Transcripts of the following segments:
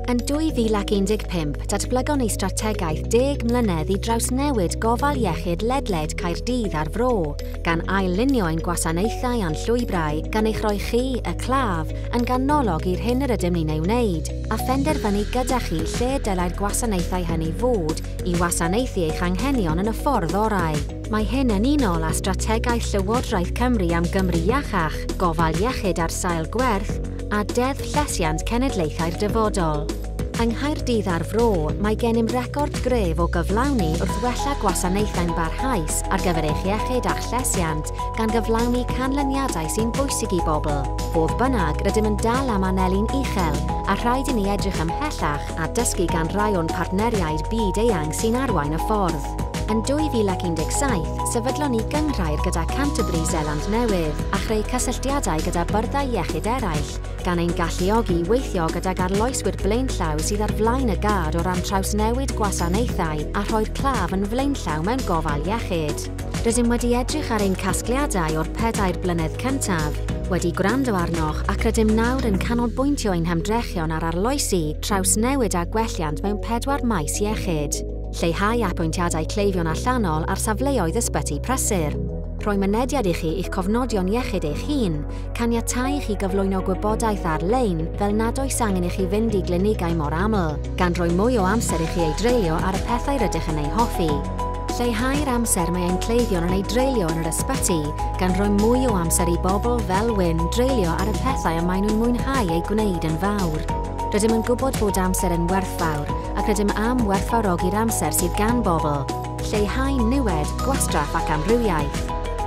Yn 2015, datblygon ni strategaeth 10 mlynedd i drawsnewid gofal iechyd ledled Caerdydd a'r Fro, gan ail-lunio ein gwasanaethau a'n llwybrau, gan eich rhoi chi, y claf, yn ganolog i'r hyn yr ydym ni'n ei wneud, a phenderfynu gyda chi lle dylai'r gwasanaethau hynny fod i wasanaethu eich anghenion yn y ffordd orau. Mae hyn yn unol â strategaeth Llywodraeth Cymru am Gymru Iachach, gofal iechyd ar sail gwerth, a Deddf Llesiant Cenedlaethau'r Dyfodol. Yng Nghaerdydd a'r Fro, mae gennym record gref o gyflawni wrth wella gwasanaethau'n barhaus ar gyfer eich iechyd a'ch llesiant, gan gyflawni canlyniadau sy'n bwysig i bobl. Fodd bynnag, rydym yn dal am anelu'n uchel, a rhaid i ni edrych ymhellach a dysgu gan rai o'n partneriaid byd-eang sy'n arwain y ffordd. Yn 2017, sefydlon ni gynghrair gyda Canterbury Seland Newydd a chreu cysylltiadau gyda byrddau iechyd eraill, gan ein galluogi i weithio gydag arloeswyr blaenllaw sydd ar flaen y gad o ran trawsnewid gwasanaethau a rhoi'r claf yn flaenllaw mewn gofal iechyd. Rydym wedi edrych ar ein casgliadau o'r 4 blynedd cyntaf, wedi gwrando arnoch ac rydym nawr yn canolbwyntio ein hymdrechion ar arloesi, trawsnewid a gwelliant mewn 4 maes iechyd. Lleihau apwyntiadau cleifion allanol ar safleoedd ysbyty prysur, rhoi mynediad i chi i'ch cofnodion iechyd eich hun, caniatáu i chi gyflwyno gwybodaeth ar-lein fel nad oes angen i chi fynd i glinigau mor aml, gan roi mwy o amser i chi ei dreulio ar y pethau rydych yn eu hoffi. Lleihau'r amser mae ein cleifion yn ei dreulio yn yr ysbyty, gan roi mwy o amser i bobl fel Wyn dreulio ar y pethau y maen nhw'n mwynhau eu gwneud yn fawr. Rydym yn gwybod bod amser yn werthfawr, ac rydym am werthfawrogi'r amser sydd gan bobl, lleihau niwed, gwastraff ac amrywiaeth.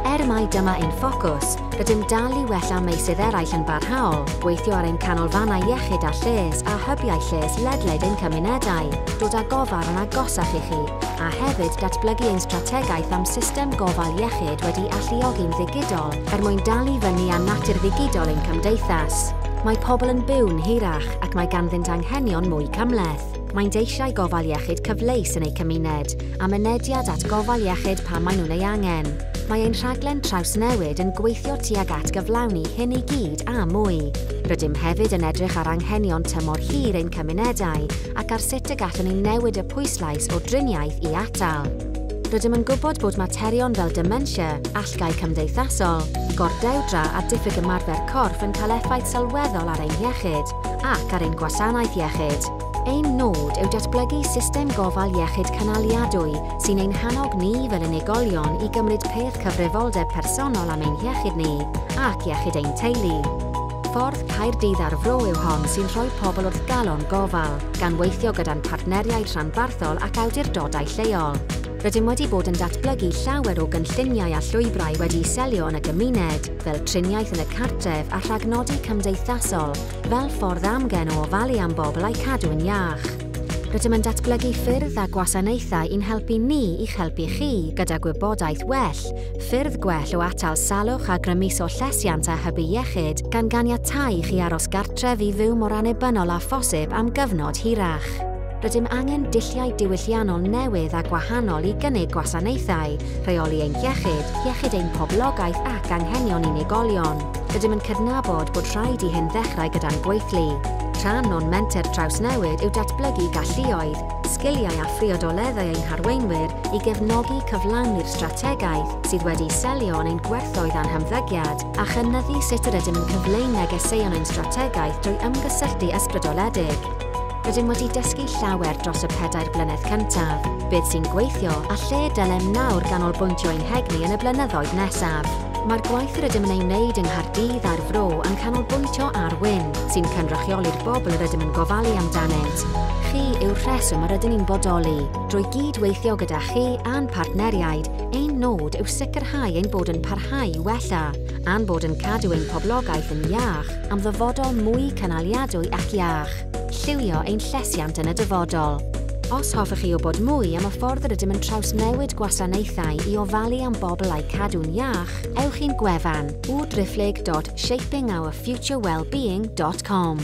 Er mai dyma ein ffocws, rydym dal i wella meysydd eraill yn barhaol, gweithio ar ein canolfannau iechyd a lles a hybiau lles ledled ein cymunedau, dod â gofal yn agosach i chi, a hefyd datblygu ein strategaeth am system gofal iechyd wedi alluogi'n ddigidol er mwyn dal i fyny â natur ddigidol ein cymdeithas. Mae pobl yn byw'n hirach ac mae ganddynt anghenion mwy cymhleth. Maent eisiau gofal iechyd cyfleus yn eu cymuned a mynediad at gofal iechyd pan maen nhw'n ei angen. Mae ein rhaglen trawsnewid yn gweithio tuag at gyflawni hyn i gyd a mwy. Rydym hefyd yn edrych ar anghenion tymor hir ein cymunedau ac ar sut y gallwn ni newid y pwyslais o driniaeth i atal. Rydym yn gwybod bod materion fel dementia, allgau cymdeithasol, gordewdra a diffyg ymarfer corff yn cael effaith sylweddol ar ein iechyd ac ar ein gwasanaeth iechyd. Ein nod yw datblygu system gofal iechyd cynaliadwy sy'n ein hannog ni fel unigolion i gymryd peth cyfrifoldeb personol am ein hiechyd ni ac iechyd ein teulu. Ffordd Caerdydd a'r Fro yw hon sy'n rhoi pobl wrth galon gofal, gan weithio gyda'n partneriaid rhanbarthol ac awdurdodau lleol. Rydym wedi bod yn datblygu llawer o gynlluniau a llwybrau wedi'u selio yn y gymuned, fel triniaeth yn y cartref a rhagnodi cymdeithasol, fel ffordd amgen o ofalu am bobl a'u cadw'n iach. Rydym yn datblygu ffyrdd a gwasanaethau i'n helpu ni i'ch helpu chi gyda gwybodaeth well, ffyrdd gwell o atal salwch a grymuso llesiant a hybu iechyd, gan ganiatáu i chi aros gartref i fyw mor annibynnol â phosib am gyfnod hirach. Rydym angen dulliau diwylliannol newydd a gwahanol i gynnig gwasanaethau, rheoli ein iechyd, iechyd ein poblogaeth ac anghenion unigolion. Rydym yn cydnabod bod rhaid i hyn ddechrau gyda'n gweithlu. Rhan o'n menter trawsnewid yw datblygu galluoedd, sgiliau a phriodoleddau ein harweinwyr i gefnogi cyflawni'r strategaeth sydd wedi selio yn ein gwerthoedd a'n hymddygiad a chynyddu sut yr ydym yn cyfleu negeseuon ein strategaeth drwy ymgysylltu ysbrydoledig. Rydym wedi dysgu llawer dros y 4 blynedd cyntaf, beth sy'n gweithio a lle dylem nawr ganolbwyntio ein hegni yn y blynyddoedd nesaf. Mae'r gwaith yr ydym yn ei wneud yng Nghaerdydd a'r Fro yn canolbwyntio ar Wyn, sy'n cynrychioli'r bobl yr ydym yn gofalu amdanynt. Chi yw'r rheswm yr ydym ni'n bodoli. Drwy gyd-weithio gyda chi a'n partneriaid, ein nod yw sicrhau ein bod yn parhau i wella, a'n bod yn cadw ein poblogaeth yn iach am ddyfodol mwy cynaliadwy ac iach. Lliwio ein llesiant yn y dyfodol. Os hoffech chi wybod mwy am y ffordd yr ydym yn trawsnewid gwasanaethau i ofalu am bobl a'u cadw'n iach, ewch i'n gwefan www.shapingourfuturewellbeing.com.